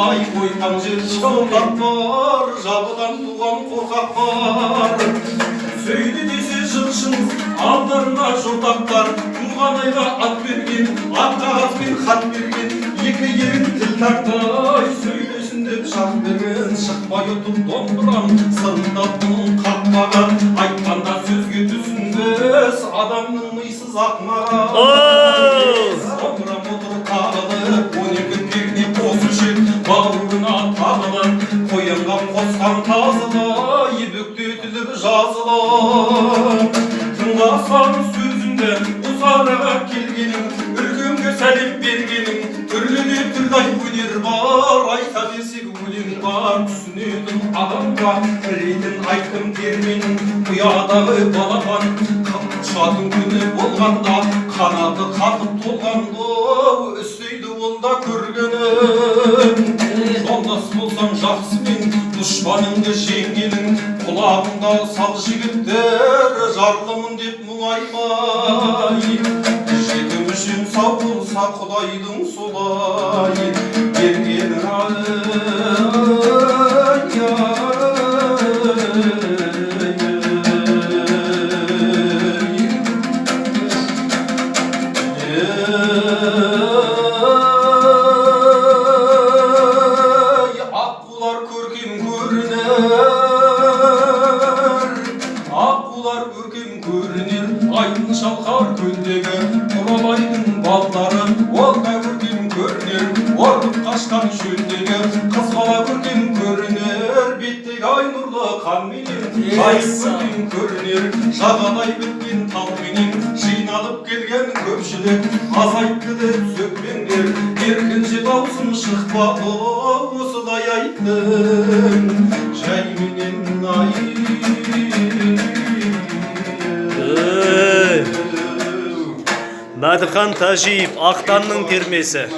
Ай, ойқан жерде солдат бар, жабыдан туған қорқақ бар. Сөйле десе жыршымыз, алдарында жортақтар. Туған айға ат берген, ақ қағазбен хат берген, екі ерін тіл тартпай сөйлесін деп шақ берген. Шықпай отыр домбырам, сырымдап бұның қақпағы. Айтқанда сөзге түсінбес адамның мисыз ақмағы. Домбырам отыр тағылып, 12 перне, қос ішек, бауырына тағылып, қоянға қосқан тазылай, бүктетіліп жазылып. Тыңдасаң сөзімді, осы араға келгенің, үлкенге сәлем бергенің. Түрлі де түрлі өнер бар, айта берсек өлең бар. Түсінетін адамға ретін айттым терменің. Ұядағы балапан ұшатын күні болғанда, қанаты қатып толғанда, істейді ол да көргенін. Жолдас болсаң жақсымен, дұшпаныңды жеңгенің. Құлағыңда сал, жігіттер, жарлымын деп мұңаймай. Жеті мүшең сау болса, құдайдың солай бергені. Ай, ай. Ей, аққулар көркем көрінер, аққулар көркем көрінер. Айдын шалқар көлдегі құралайдың балдары, ол да көркем көрінер. Орнып қашқан шөлдегі қыз бала көркем көрінер. Беттегі ай нұрлы қанменен жайып көркем көрінер. Жағалай біткен талменен жиналып келген көпшілік, азайтты деп сөкпеңдер, еркінше даусым шықпады, осылай айттым жайменен, ай. Ей! Мәдіхан Тәжиев, Ақтанның термесі.